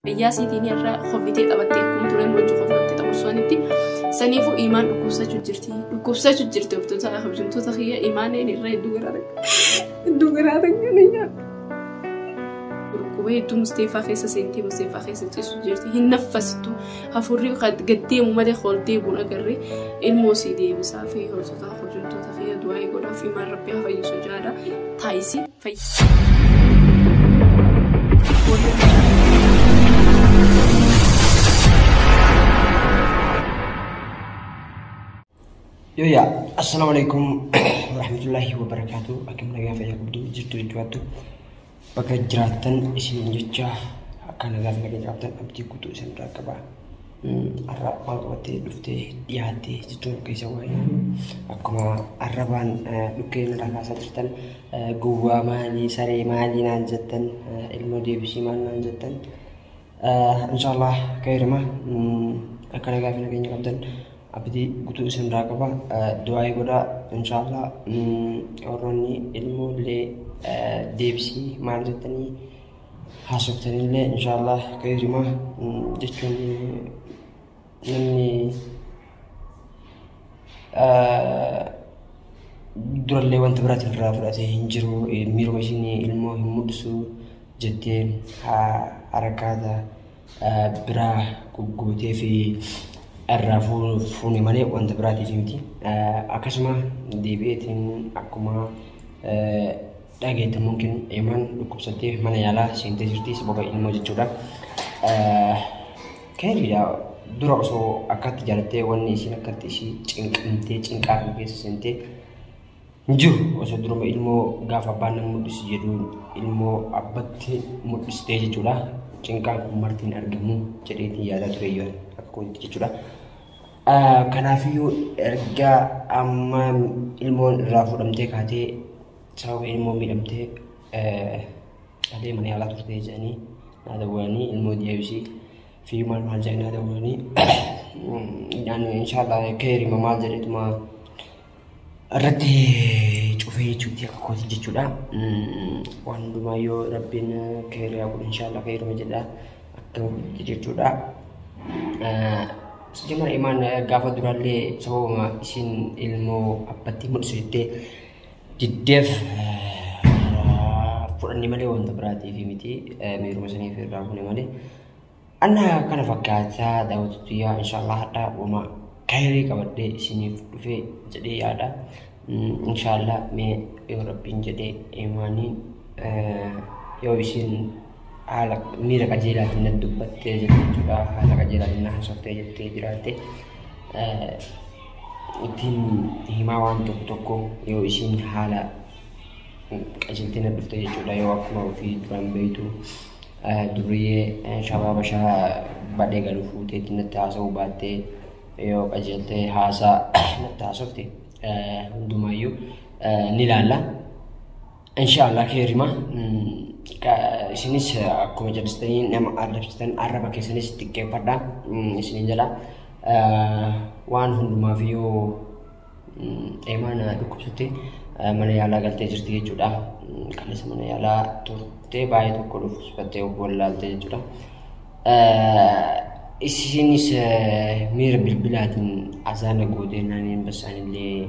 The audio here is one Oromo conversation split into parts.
Fayyaa isiitiin irra kofitee taphattee akkuma tureen wajji kofaltee taphusuanitti saniifuu imaan dhukkubsachuu jirti. Dhukkubsachuu jirti hordoftoota kabajamtoota kiyya imaaneen irra hedduu garaa hedduu garaa ni nyaata. Dhukkuba hedduu musteeffaa keessa seentee musteeffaa keessa ciisu jirti. Hin naffasitu hafuurri gad deemu malee ol deebuun agarre ilmoo sii deebisaa fi hordoftoota kabajamtoota kiyya du'aa godhaaf imaan rabbi haa fayyisu jaadha. Taayisii fayyi. Yooyyaa, assalaamu alaikum warahmatullaahi wabarakaatu. Akkam nagaa fayyaa qabdu jirtu jechuudha. Bakka jiraattan isin jecha akka nagaa fi nageenya qabdan abdii guutuu isin irraa qaba. Har'a maal qabattee dhuftee dhiyaattee jechuun keessa waa'ee akkuma arrabaan dhukkee irraa kaasaa jirtan gowwaa maalii saree maalii naan jettan ilmoo deebisii maal naan jettan. Inshaallah kayrima akka nagaa fi nageenya qabdan abdii guutuu isin irraa qaba. Du'aayii godhaa inshaallah warroonni ilmoollee deebisii maal jettanii haasoftanillee inshaallah kayrima jechuun namni durallee wanta biraatiin irraa fudhatee hin jiru miiruma ishiin ilmoo hin mul'isu jettee harakaata biraa gugguutee fi irraa fuune malee wanta biraatiif miti. Akkasuma deebi'eetiin akkuma dhageette mungkin imaan dhukkubsattee mana yaalaa seentee jirti sababa ilmoo jechuudha. Keeriidha dura osoo akkatti jaalattee wanni isiin akkatti ishii cinqamtee cinqaa kana keessa seentee hin jiru osoo duruma ilmoo gaafa abbaan nama mul'isu jedhu ilmoo abbatti mul'istee jechuudha. Cinqaan kun marti hin argamu jedheetiin yaadaa ture iyyuu akka kootitti jechuudha. Kanaafiyyuu erga amma ilmoon irraa fuudhamtee kaatee sababa ilmoo miidhamtee dhalee mana yaalaa turtee jedhanii naa dawwalanii ilmoo deebisii fi maal maal jedhanii naa dawwalanii inshaallah keerima maal jedheetuma irratti cufee jechuutti akka kooti jechuudha. Waan hundumaa yoo rabbiin keeriyaa godhu inshaallah keerima jedha akka jechuudha. Sijamara imaan gaafa duraallee sababuma isin ilmoo abbatti mul'isu jettee diddeef fudhanne malee wanta biraatiif miti miiruma saniif irraa fuune malee. Anna kana fakkaataa daawwattu yaa inshaallah hadhaa wama kayrii qabadhee isiniif dhufee jedhee yaada. Inshaallah mee yoo rabbiin jedhee imaaniin yoo isin haala miira qajeelaatiin na dubbattee jechuudha haala qajeelaatiin na haasoftee jettee jiraatte ittiin himaa waan tokko tokko yoo isin haala qajeeltee na dhufte jechuudha yoo akkuma ofii duraan beektu duriyyee shabaaba shaa badhee galu fuuteetti natti haasa'uu baattee yoo qajeeltee haasaa natti haasofte hundumaayyuu ni ilaalla. Inshaallah keerima isinis akkuma jalistanii nama arrabsitan arraba keessanis xiqqeeffadha isiniin jedha. Waan hundumaaf yoo imaan dhukkubsatte mana yaalaa galtee jirti jechuudha. Kaleessa mana yaalaa turtee baay'ee tokko dhukkubsattee wallaaltee jechuudha. Isinis miira bilbilaatiin azaana gootee naaniin bassaanillee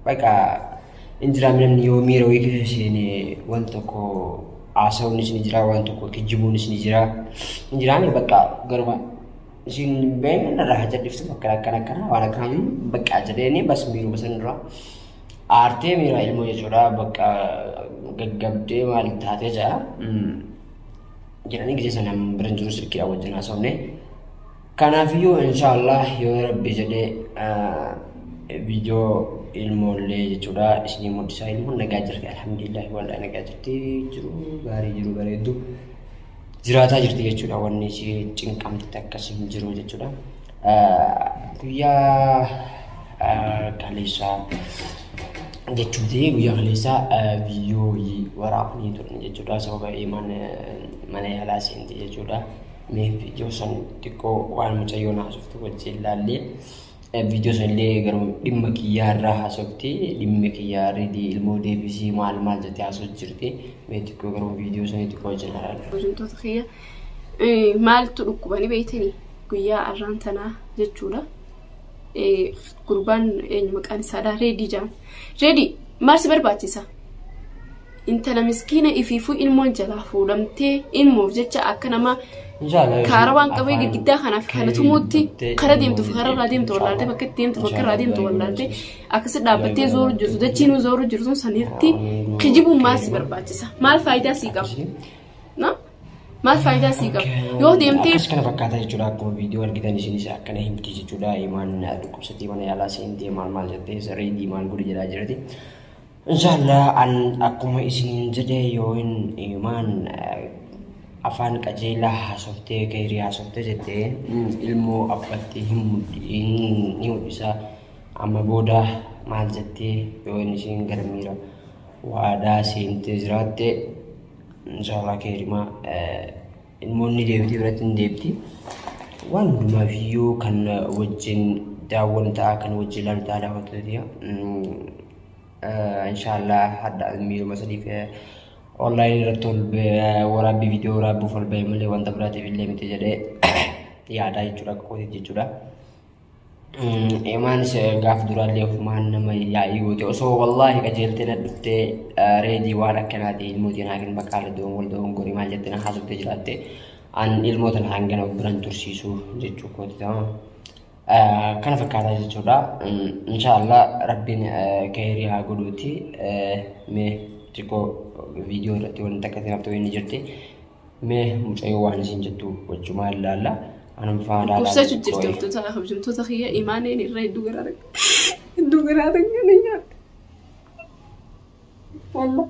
bakka injiraam namni yoo miira wayii keessa seene waan tokko haasa'uunis ni jira waan tokko kijibuunis ni jira. Injiraami bakka garuma isin beekna irraa jal'iftu bakka akkana akkana waan akkana bakka jedheeni bas miiruma sanirraa aartee miira ilmoo jechuudha bakka gaggabdee maal taatee jira. Jedhanii gisee sana bira jiru silkiidha wajjin haasofne. Kanaafiyyuu inshaallah yoo rabbi jedhee viidiyoo ilmoollee jechuudha isinii mul'isaa ilmoon nagaa jirti alhamdulillahi wallahi nagaa jirti jiru gaarii jiru bareeddu jiraataa jirti jechuudha wanni ishee cinqamte akkas hin jiru jechuudha. Guyyaa kaleessaa jechuuti guyyaa kaleessaa viidiyoo waraabanii turan jechuudha sababa imaan mana yaalaa seente jechuudha. Mee viidiyoo san xiqqoo waan mucayyoon haasoftu wajjin ilaallee Viidiyoo sanillee garuu dhimma kiyyaa irraa haasofti. Dhimma kiyyaa reedii ilmoo deebisii maal maal jettee haasofti jirti. Mee xiqqoo garuu viidiyoo sanii xiqqoo wajjin ilaalla. Kabajamtoota kiyya, maaltu dhukkubanii beektanii guyyaa arraan tanaa jechuudha. Gurbaan eenyu maqaan isaadha, Reedii jedhama. Reedii, maal si barbaachisa? Intala miskiina ifiifuu ilmoon jalaa fuudhamtee ilmoof jecha akka nama kaara waan qabee girgiddaa kanaaf kana tumuutti kara deemtuuf kara irraa deemtu wallaaltee, bakka itti deemtu bakka irraa deemtu wallaaltee, akkasi dhaabbattee zooru jirtu, dachiinuu zooru jirtu sanitti kijibuun maal si barbaachisa? Maal faayidaa sii qaba? No? Maal faayidaa sii qaba? Yoo deemtee Akkas kana fakkaata jechuudha. Akkuma viidiyoo argitan isinis akkana himti jechuudha. Imaan dhukkubsatii mana yaalaa seentee maal maal jettee reedii maal godhi jedhaa jirti. Inshaallah an akkuma isiniin jedhe, yoo hin imaan afaan qajeelaa haasoftee kayrii haasoftee jettee ilmoo abbatti hin mul'isa. Amma booda maal jettee yoo inni isiin gara miira waadaa seentee jiraatte, inshaallah kayrimaa ilmoonni deebitee biratti hin deebiti. Waan hundumaaf iyyuu kan wajjin daawwan ta'a, kan wajjin ilaalu ta'a daawwattoota. Inshaallah hadda miiruma sadiif onlaayinii irratti ol waraabbii viidiyoo waraabbuuf ol ba'e malee wanta biraatiif illee miti jedhee yaadaa jechuudha, akka kootiif jechuudha. Imaanis gaaf duraallee ofumaan nama yaa'ii goote. Osoo wallaahi qajeeltee na dhuftee reedii waan akkanaati ilmootii naa kennu bakka haala doon wal doon gorii maal jettee na haasoftee jiraatte, an ilmoota na hangana of biran tursiisu jechuu kooti ta'ama. Kana fakkaataa jechuudha. Inshaallah rabbiin kayrii haa godhuuti. Mee xiqqoo viidiyoo irratti wanti akka ta'e inni jirti. Mee mucayyoo waan isin jettu wajjumaan ilaalla. Anum faana Dhukkubsachuu jirti. Hordoftoota kabajamtoota kiyya, imaaneen irra hedduu garaa hedduu garaa na nyaate. Wallah,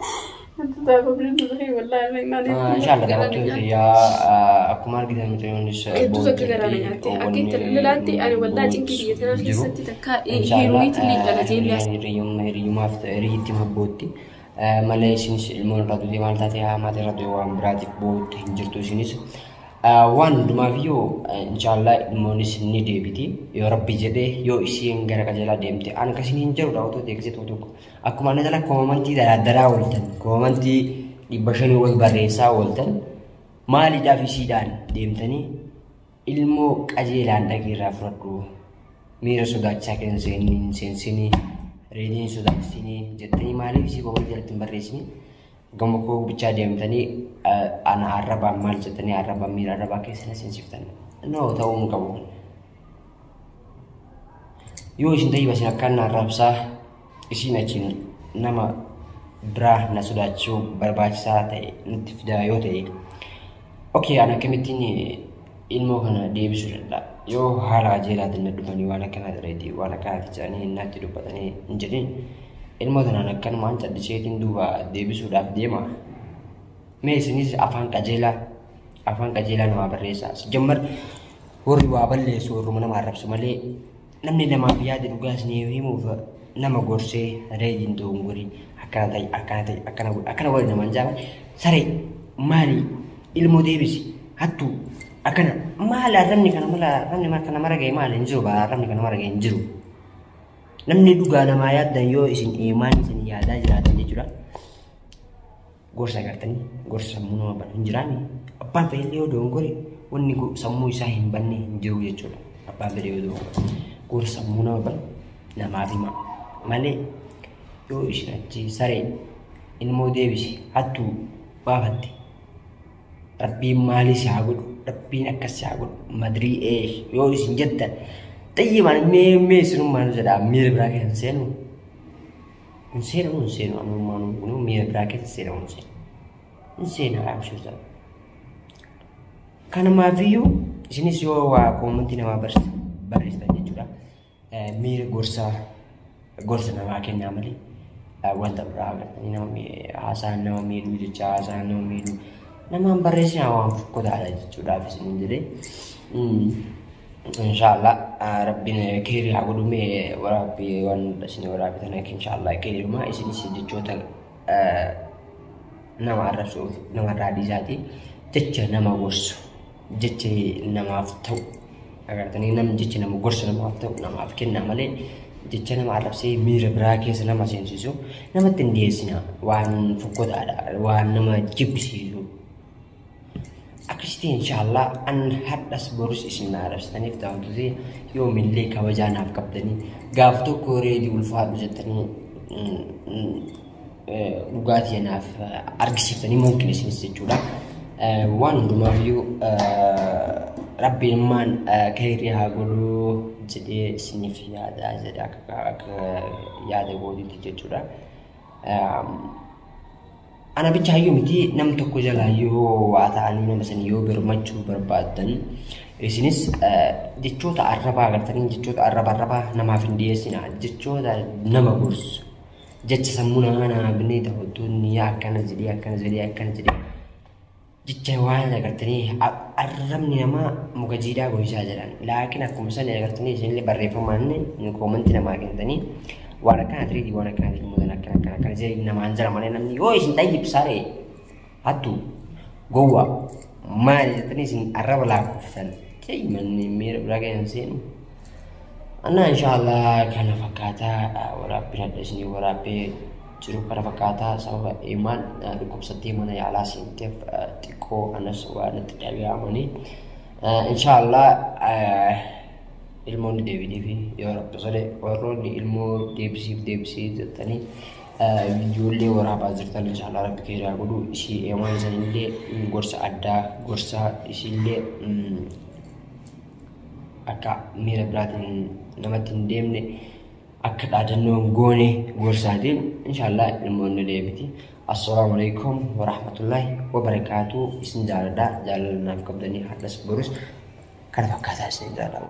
hordoftoota kabajamtoota kiyya, wallahi imaaneen Inshaallah garaa na daawwattoota nyaate. kiyyaa, akkuma argitan mucayyoonis Hedduu takka garaa na nyaate. Akka itti lalaatti ani wallahi cinqii biyya tanaa keessatti takka heerumiitti illee dhalatee illee Hiriyyummaaf hiriyyittii mabbootti malee isinis ilmoon irraa duutee maal taatee haamaata irraa duutee waan biraatiif bootti hin jirtu isinis. Waan hundumaaf iyyuu inshaallah ilmoonis ni deebiti yoo rabbi jedhee, yoo isiin gara qajeelaa deemte. An akkasiin hin jiru daawwattoota, eegsee tokko tokko akkuma ana jala koomantii daraaddaraa ooltan, koomantii 500 ol barreessaa ooltan, maaliidhaaf isiidhaan deemtanii? Ilmoo qajeelaan dhageerraa fudhadhu, miira sodaachisaa keessa hin seensinii, reediin sodaachisinii jettanii maaliif isii koomantii jalatti hin barreessinii? Gama koo bichaa deemtanii ana arrabaan maal jettanii arrabaan miira arrabaa keessa na seensiftan? No, ta'uu hin qabu. Yoo isin ta'ii basin akkaan na arrabsaa isiin achiin nama biraa na sodaachisuu barbaachisaa ta'e natti fidaa yoo ta'e, okay, ana akkamittiin ilmoo kana deebisuu danda'a? Yoo haala qajeelaatiin na dhufanii waan akkanaati reetii waan akkanaati jedhanii natti dubbatanii hin jedhin, ilmoo tanaan akkanumaan calliseetiin duuba deebisuudhaaf deema. Mee isinis afaan qajeelaa, afaan qajeelaa namaa barreessaa. Jammar warri waa balleessu warruma nama arrabsu malee namni namaaf yaade dhugaa isinii himuuf nama gorsee reediin doongorii akkana ta'e, akkana ta'e, akkana godhe, akkana godhe namaan jaaban, saree maali, ilmoo deebisi, hattuu, akkana maali, arrabni kana mala, arrabni kana mara ga'e maali hin jiru, arrabni kana mara ga'e hin jiru. Namni dhugaa namaa yaaddan, yoo isin imaan isin yaadaa jiraatan jechuudha. Gorsa agartanii gorsa sammuu nama banu hin jiraanne, abbaan fedhe yoo dogongore wanni sammuu isaa hin banne hin jiru jechuudha. Abbaan fedhe yoo dogongore gorsa sammuu nama banu namaaf hima malee, yoo isin achi saree, ilmoo deebisi, hattuu baafatte, rabbiin maalii si haa godhu, rabbiin akkas si haa godhu, madrii eesh yoo isin jettan, xayyimaan mee mee isinummaan jedhaa miira biraa keessa seenu hin seenu hin seenu, anummaan kun miira biraa keessa seenu hin seenu hin seenu abshirta. Kanumaafiyyuu isinis yoo waa koomantii namaa barreessitan jechuudha, miira gorsaa gorsa namaa kennaa malee wanta biraa agartanii nama haasaan nama miidhuu jecha haasaan nama miidhuu namaan barreessinaa, waan fokkotaadha jechuudhaaf isinin jedhee. Inshaallah rabbiin keerii haa godhu. Mee waraabbii waan isin waraabbitan inshaallah keeriidhuma. Isinis jechoota nama arrabsuuf namarraa dhiisaati, jecha nama gorsu, jecha namaaf ta'u. Agartanii nam jecha nama gorsa namaaf ta'u namaaf kenna malee jecha nama arrabsee miira biraa keessa nama seensisu namatti hin dhiyeessina. Waan fokkotaadha, waan nama jibbisiisu. Akkasitti inshaallah an hadhas borus isin na arrabsitaniif ta'utu yoomillee kabajaa naaf qabdanii gaaf tokko reedii ulfaadhu jettanii dhugaatii naaf argisiiftanii mumkin isinis jechuudha. Waan hundumaafiyyuu rabbiin maan khayrii haa godhuu jedhee isiniif yaada jedhe akka yaada gootiitti jechuudha. Ana bichaayyuu miti nam tokko jalaa yoo waa ta'anii nama sana yoo birmachuu barbaaddan isinis jechoota arrabaa agartanii jechoota arraba arrabaa namaaf hin dhiyeessina jechoota nama gorsu jecha sammuu namaa namaa binnee daawwattoonni akkana jedhee akkana jedhee akkana jedhee jecha waan agartanii arrabni namaa muka jiidhaa goisaa jedhan laakiin akkuma sana agartanii isinillee barreeffamaan koomantii namaa kennitanii waan akkana tiriitii waan akkana tiriitii akkana akkana akkana jedhee namaan jira malee namni yoo isin xayyibsaare hattu gowwaa maali jettanii isin arraba lakkooftan ta'e manni miira biraa keessa seenu. Anna inshaallah kana fakkaataa waraabbiin adda isinii waraabbee jiru kana fakkaataa sababa imaan dhukkubsattee mana yaalaa seenteef xiqqoo anas waan itti dhaga'amanii inshaallah ilmoonni deebiinii fi yoo rabbi sole warroonni ilmoo deebisiif deebisii jettanii ijoollee waraabaa jirtan inshaallah rabbi keeraa godhu isii imaan isanillee gorsa addaa gorsa isiillee akka miira biraatiin namatti hin deemne akka dhaadannoo hin goone gorsaatiin inshaallah ilmoonni deebiti. Assalaamu alaikum warahmatullahi wabarakaatu. Isin jaaladha. Jaalala naaf qabdanii hadhas borus kana fakkaataa isin jaaladha.